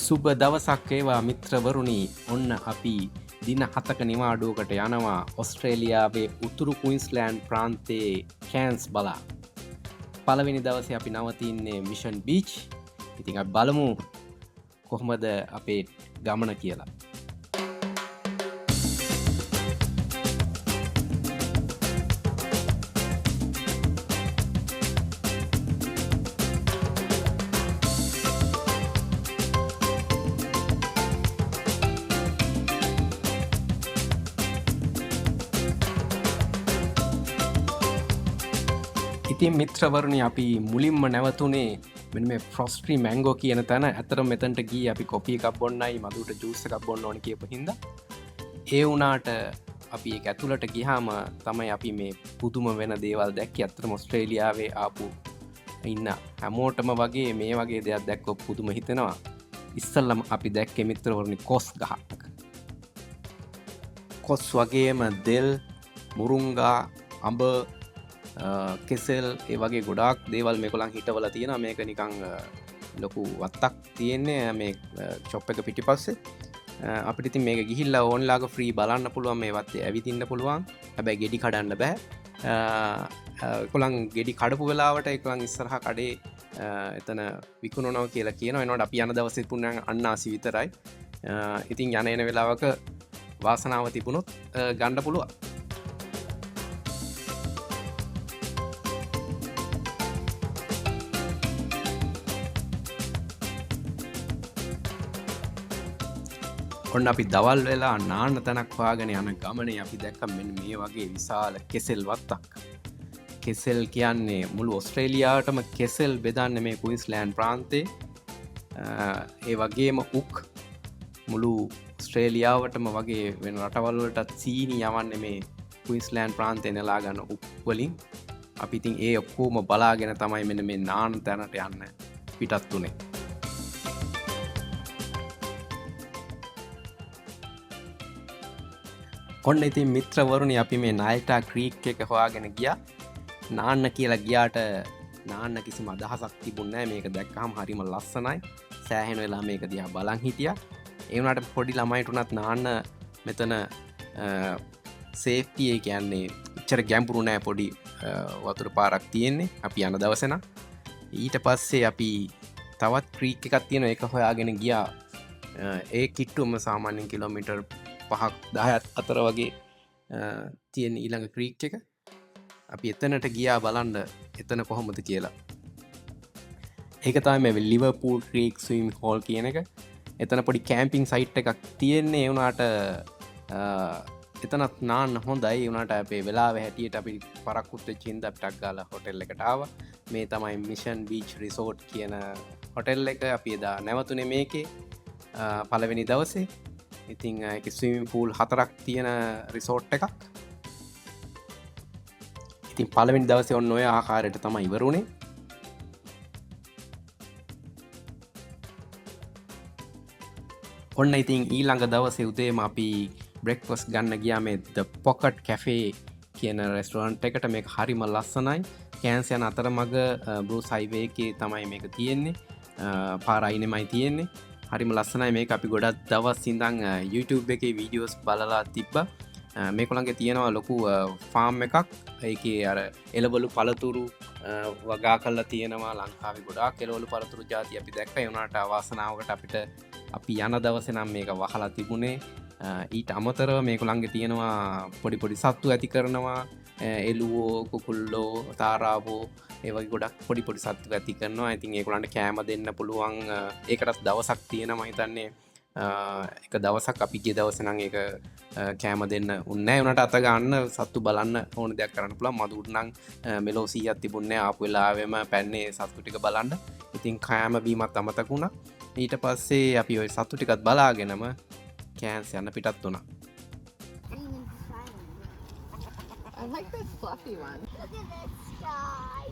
සුබ දවසක් වේවා මිත්‍රවරුනි. ඔන්න අපි දින 7ක නිවාඩුවකට යනවා ඔස්ට්‍රේලියාවේ උතුරු ක්වීන්ස්ලෑන්ඩ් ප්‍රාන්තයේ කෑන්ස් බලා. පළවෙනි දවසේ අපි නවතින්නේ මිෂන් බීච්. ඉතින් අපි බලමු කොහොමද අපේ ගමන කියලා. ඉතින් මිත්‍රවරුනි, අපි මුලින්ම නැවතුනේ මෙන්න මේ ෆ්‍රොස්ටි මැංගෝ කියන තැන. ඇත්තටම මෙතනට ගියේ අපි කොෆි එකක් බොන්නයි මදුට ජූස් එකක් බොන්න ඕන කියපු හින්දා. ඒ වුණාට අපි ඒක ඇතුළට ගියාම තමයි අපි මේ පුදුම වෙන දේවල් දැක්කේ. ඇත්තටම ඔස්ට්‍රේලියාවේ ආපු ඉන්න හැමෝටම වගේ මේ වගේ දෙයක් දැක්කොත් පුදුම හිතෙනවා. ඉස්සල්ලාම අපි දැක්කේ මිත්‍රවරුනි කොස් ගහක්. කොස් වගේම දෙල්, මුරුංගා, අඹ, කෙසෙල් ඒ වගේ ගොඩාක් දේවල් මේගොල්ලන් හිටවලා තියෙනවා. මේක නිකන් ලොකු වත්තක් තියෙන්නේ මේ ෂොප් එක පිටිපස්සේ. අපිට ඉතින් මේක ගිහිල්ලා ඕන්ලාග ෆ්‍රී බලන්න පුළුවන්, මේ වත්තේ ඇවිදින්න පුළුවන්. හැබැයි ගෙඩි කඩන්න බෑ. ඒගොල්ලන් ගෙඩි කඩපු වෙලාවට ඒගොල්ලන් ඉස්සරහා කඩේ එතන විකුණනවා කියලා කියනවා. එනකොට අපි යන දවසේ තිබුණා අන්නාසි විතරයි. ඉතින් යන එන වෙලාවක වාසනාව තිබුණොත් ගන්න පුළුවන්. ඔන්න අපි දවල් වෙලා නාන්න තැනක් හොයාගෙන යන ගමනේ අපි දැක්ක මෙන්න මේ වගේ විශාල කෙසෙල් වත්තක්. කෙසෙල් කියන්නේ මුළු ඔස්ට්‍රේලියාවටම කෙසෙල් බෙදන්නේ මේ ක්වීන්ස්ලෑන්ඩ් ප්‍රාන්තේ. ඒ වගේම උක් මුළු ඔස්ට්‍රේලියාවටම වගේ වෙන රටවල් වලටත් සීනි යවන්නේ මේ ක්වීන්ස්ලෑන්ඩ් ප්‍රාන්තේ නෙලා ගන්න උක් වලින්. අපි ඉතින් ඒ ඔක්කොම බලාගෙන තමයි මෙන්න මේ නාන්න තැනට යන්න පිටත් වුනේ. ඔන්න ඉතින් මිත්‍රවරුනි, අපි මේ නයිටා ක්‍රීක් එක හොයාගෙන ගියා. නාන්න කියලා ගියාට නාන්න කිසිම අදහසක් තිබුණේ නෑ. මේක දැක්කහම හරිම ලස්සනයි. සෑහෙන වෙලා මේක දිහා බලන් හිටියා. ඒ වුණාට පොඩි ළමයිට උනත් නාන්න මෙතන සේෆ්ටි ඒ කියන්නේ එච්චර ගැඹුරු නෑ, පොඩි වතුර පාරක් තියෙන්නේ අපි යන දවසේ නම්. ඊට පස්සේ අපි තවත් ක්‍රීක් එකක් තියෙනවා, ඒක හොයාගෙන ගියා. ඒ කිට්ටුවම සාමාන්‍යයෙන් කිලෝමීටර් පහක් දහයත් අතර වගේ තියෙන ඊළඟ ක්‍රීක් එක. අපි එතනට ගියා බලන්න එතන කොහොමද කියලා. ඒක තමයි මේ ලිවර්පූල් ක්‍රීක් ස්විම් හෝල් කියන එක. එතන පොඩි කැම්පින් සයිට් එකක් තියෙන්නේ. ඒ වුණාට එතනත් නාන්න හොඳයි. ඒ වුණාට අපේ වෙලාව හැටියට අපි පරක්කුත් වෙච්ච හින්දා අපි ටක් ගාලා හොටෙල් එකට ආවා. මේ තමයි මිෂන් බීච් රිසෝට් කියන හොටෙල් එක. අපි එදා නැවතුනේ මේකේ පළවෙනි දවසේ. ඉතින් ඒකේ ස්විමින් පූල් 4ක් තියෙන රිසෝට් එකක්. ඉතින් පළවෙනි දවසේ ඔන්න ඔය ආකාරයට තමයි ඉවර වුණේ. ඔන්න ඉතින් ඊළඟ දවසේ උදේම අපි බ්‍රෙක්ෆාස්ට් ගන්න ගියා මේ The Pocket Cafe කියන රෙස්ටොරන්ට් එකට. මේක හරිම ලස්සනයි. කෑන්ස් යන අතරමඟ බ්‍රූස් හයිවේ එකේ තමයි මේක තියෙන්නේ. පාර අයිනෙමයි තියෙන්නේ. හරිම ලස්සනයි මේක. අපි ගොඩක් දවස් ඉඳන් YouTube එකේ වීඩියෝස් බලලා තිබ්බා. මේගොල්ලන්ගේ තියෙනවා ලොකු ෆාම් එකක්. ඒකේ අර එළවලු පළතුරු වගා කරලා තියෙනවා. ලංකාවේ ගොඩාක් එළවලු පළතුරු ජාති අපි දැක්කා. ඒ වුණාට අවාසනාවකට අපිට අපි යන දවසේ නම් මේක වහලා තිබුණේ. ඊට අමතරව මේගොල්ලන්ගේ තියෙනවා පොඩි පොඩි සත්තු ඇති කරනවා. එළුවෝ, කුකුල්ලෝ, තාරාවෝ ඒ වගේ ගොඩක් පොඩි පොඩි සත්තු ඇති කරනවා. ඉතින් ඒගොල්ලන්ට කෑම දෙන්න පුළුවන්. ඒකටත් දවසක් තියෙනවා මම හිතන්නේ. එක දවසක් අපි ගිය දවසේ නම් ඒක කෑම දෙන්න උන්නේ නෑ. ඒ වුණාට අත ගන්න සත්තු බලන්න ඕන දෙයක් කරන්න පුළුවන්. මදුට නම් මෙලෝ 100ක් තිබුණේ නෑ. ආපු වෙලාවෙම පැන්නේ සත්තු ටික බලන්න. ඉතින් කෑම බීමත් අමතක වුණා. ඊට පස්සේ අපි ඔය සත්තු ටිකත් බලාගෙනම කෑන්ස් යන්න පිටත් වුණා. I like this fluffy one. Look at that sky.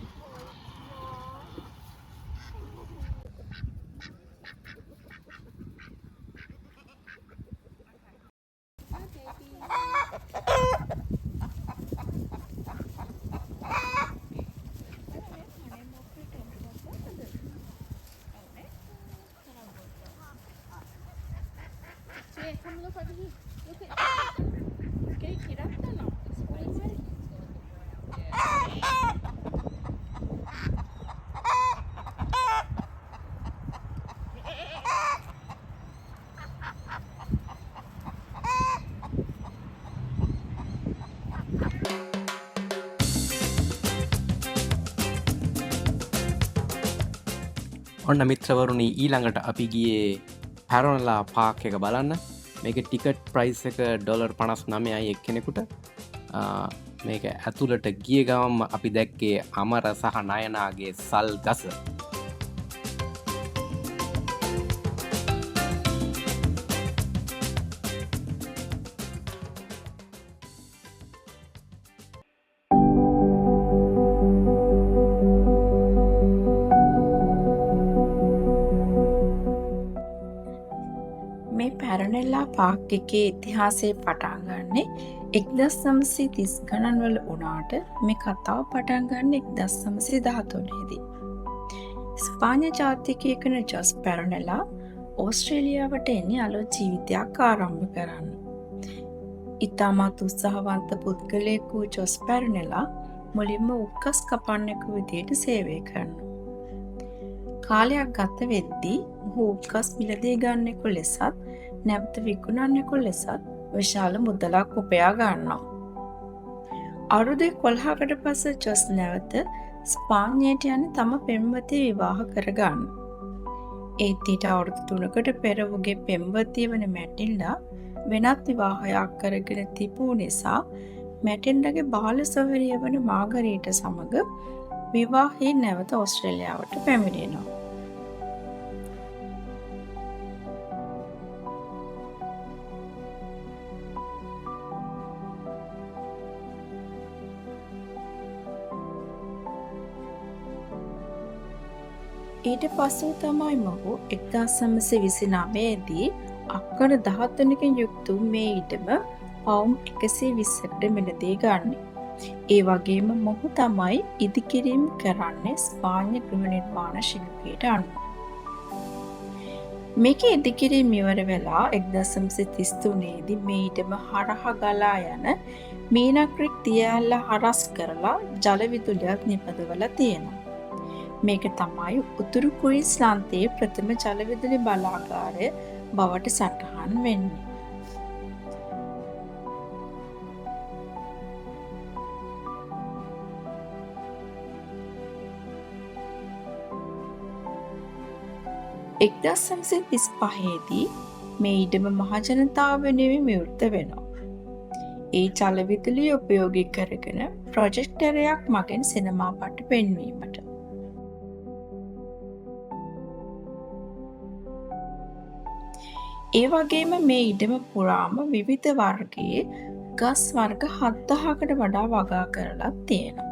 Bye, baby. Look over here. Look at. ඔන්න මිත්‍රවරුනි, ඊළඟට අපි ගියේ පැරොනලා පාක් එක බලන්න. මේක ටිකට් ප්‍රයිස් එක ඩොලර් 59යි එක්කෙනෙකුට. මේක ඇතුළට ගිය ගමන්ම අපි දැක්කේ අමර සහ නයනාගේ සල් ගස. මේ පැරනෙල්ලා පාක් එකේ ඉතිහාසය පටන් ගන්නේ 1930 ගණන් වල වුණාට මේ කතාව පටන් ගන්නේ 1913 දී. ස්පාඤ්ඤ ජාතිකයෙකු වන ජොස් පැරනෙලා ඕස්ට්‍රේලියාවට එන්නේ අලුත් ජීවිතයක් ආරම්භ කරන්න. ඉතාමත් උත්සාහවන්ත පුද්ගලයෙකු වූ ජොස් පැරනෙලා මුලින්ම උක්කස් කපන්නෙකු විදියට සේවය කරනවා. කාලයක් ගත වෙද්දී ඔහු උක්කස් මිලදී ගන්නෙකු ලෙසත් නැවත විකුණන්නෙකු ලෙසත් විශාල මුදලක් උපයා ගන්නවා. අවුරුදු 11කට පසු ජොස් නැවත ස්පාඤ්ඤයට යන්නේ තම පෙම්වතිය විවාහ කරගන්න. ඒත් ඊට අවුරුදු 3කට පෙර ඔහුගේ පෙම්වතිය වන මැටිල්ඩා වෙනත් විවාහයක් කරගෙන තිබූ නිසා මැටිල්ඩාගේ බාල සොහොයුරිය වන මාගරීට සමග විවාහයෙන් නැවත ඕස්ට්‍රේලියාවට පැමිණෙනවා. ඊට පසුව තමයි මොහු 1929 දී අක්කර 13කින් යුක්ත වූ මේ ඉඩම පවුම් 120කට මිලදී ගන්නේ. ඒ වගේම මොහු තමයි ඉදිකිරීම් කරන්නේ ස්පාඤ්ඤ ගෘහ නිර්මාණ ශිල්පයට අනුව. මේක ඉදිකිරීම් ඉවර වෙලා 1933 දී මේ ඉඩම හරහා ගලා යන මීනා ක්‍රික් දිය ඇල්ල හරස් කරලා ජල විදුලියක් නිපදවලා තියෙනවා. මේක තමයි උතුරු ක්වීන්ස්ලන්තයේ ප්‍රථම ජල විදුලි බලාගාරය බවට සටහන් වෙන්නේ. 1935 දී මේ ඉඩම මහජනතාව වෙනුවෙන් විවෘත වෙනවා. ඒ ජල විදුලිය උපයෝගී කරගෙන ප්‍රොජෙක්ටරයක් මගින් සිනමා පට පෙන්වීමට. ඒ වගේම මේ ඉඩම පුරාම විවිධ වර්ගයේ ගස් වර්ග 7000කට වඩා වගා කරලත් තියෙනවා.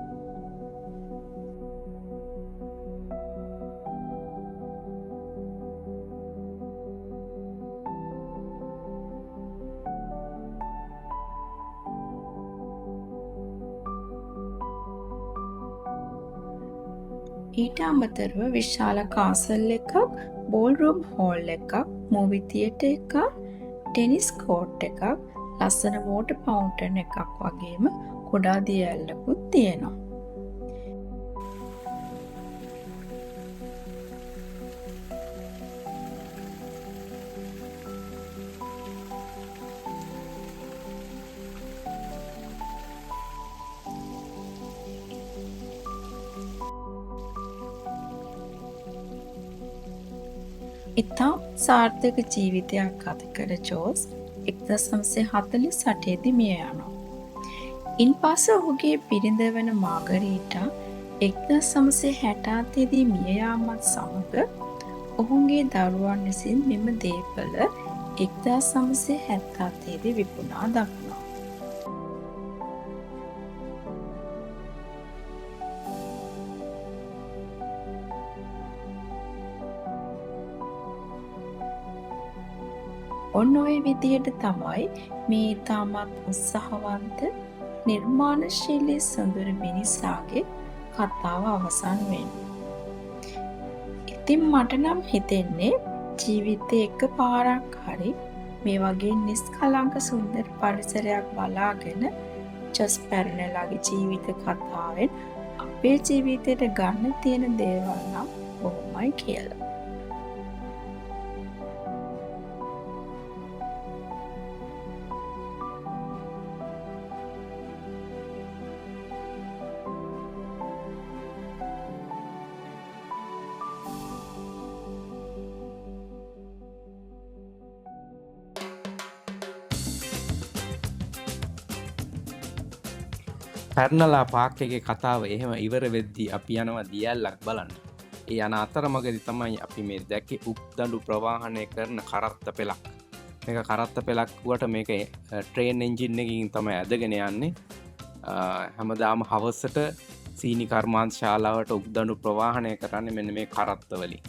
ඊට අමතරව විශාල කාසල් එකක්, බෝල්රූම් හෝල් එකක්, මූවි තියටර් එකක්, ටෙනිස් කෝට් එකක්, ලස්සන වෝටර් ෆවුන්ටන් එකක් වගේම කුඩා දිය ඇල්ලකුත් තියෙනවා. ඉතාම සාර්ථක ජීවිතයක් ගත කළ ජෝස් 1948 දී මිය යනවා. ඉන්පසු ඔහුගේ බිරිඳ වන මාගරීටා 1967 දී මිය යාමත් සමග ඔවුන්ගේ දරුවන් විසින් මෙම දේපළ 1977 දී විකුණා දක්වනවා. ඔන්න ඔය විදිහට තමයි මේ ඉතාමත් උත්සාහවන්ත නිර්මාණශීලී සොඳුරු මිනිසාගේ කතාව අවසන් වෙන්නේ. ඉතින් මට නම් හිතෙන්නේ ජීවිතේ එක පාරක් හරි මේ වගේ නිස්කලංක සුන්දර පරිසරයක් බලාගෙන ජොස් පැරණලාගේ ජීවිත කතාවෙන් අපේ ජීවිතයට ගන්න තියෙන දේවල් නම් බොහොමයි කියලා. පැර්නලා පාක් එකේ කතාව එහෙම ඉවර වෙද්දී අපි යනවා දියැලක් බලන්න. ඒ යන අතරමඟදී තමයි අපි මේ දැක්කේ උක්දඬු ප්‍රවාහනය කරන කරත්ත පෙළක්. මේක කරත්ත පෙළක් වුවට මේක ට්‍රේන් එන්ජින් එකකින් තමයි ඇදගෙන යන්නේ. හැමදාම හවසට සීනි කර්මාන්ත ශාලාවට උක්දඬු ප්‍රවාහනය කරන්නේ මෙන්න මේ කරත්ත වලින්.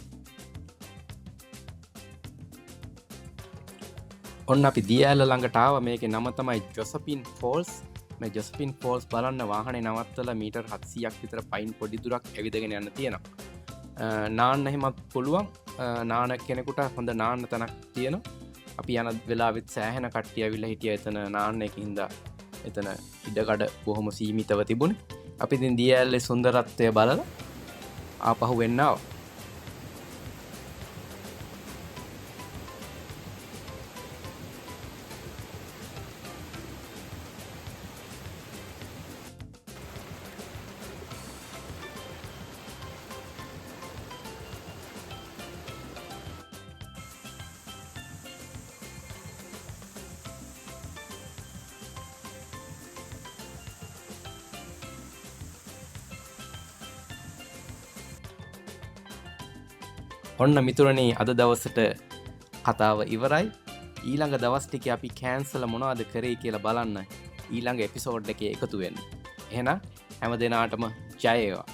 ඔන්න අපි දියැල ළඟට ආවා. මේකේ නම තමයි ජොසපින් ෆෝල්ස්. මේ ජොසපින් ෆෝල්ස් බලන්න වාහනේ නවත්තලා මීටර් 700ක් විතර පයින් පොඩි දුරක් ඇවිදගෙන යන්න තියෙනවා. නාන්න එහෙමත් පුළුවන්. නාන කෙනෙකුට හොඳ නාන්න තැනක් තියෙනවා. අපි යන වෙලාවෙත් සෑහෙන කට්ටිය ඇවිල්ලා හිටියා එතන නාන්න එක හින්දා එතන ඉඩකඩ බොහොම සීමිතව තිබුණේ. අපි ඉතින් දියැලේ සුන්දරත්වය බලලා ආපහු වෙන්න ආවා. ඔන්න මිතුරනේ අද දවසට කතාව ඉවරයි. ඊළඟ දවස් ටිකේ අපි කැන්සල් මොනවද කරේ කියලා බලන්න ඊළඟ එපිසෝඩ් එකේ එකතු වෙන්න. එහෙනම් හැම දෙනාටම ජය වේවා.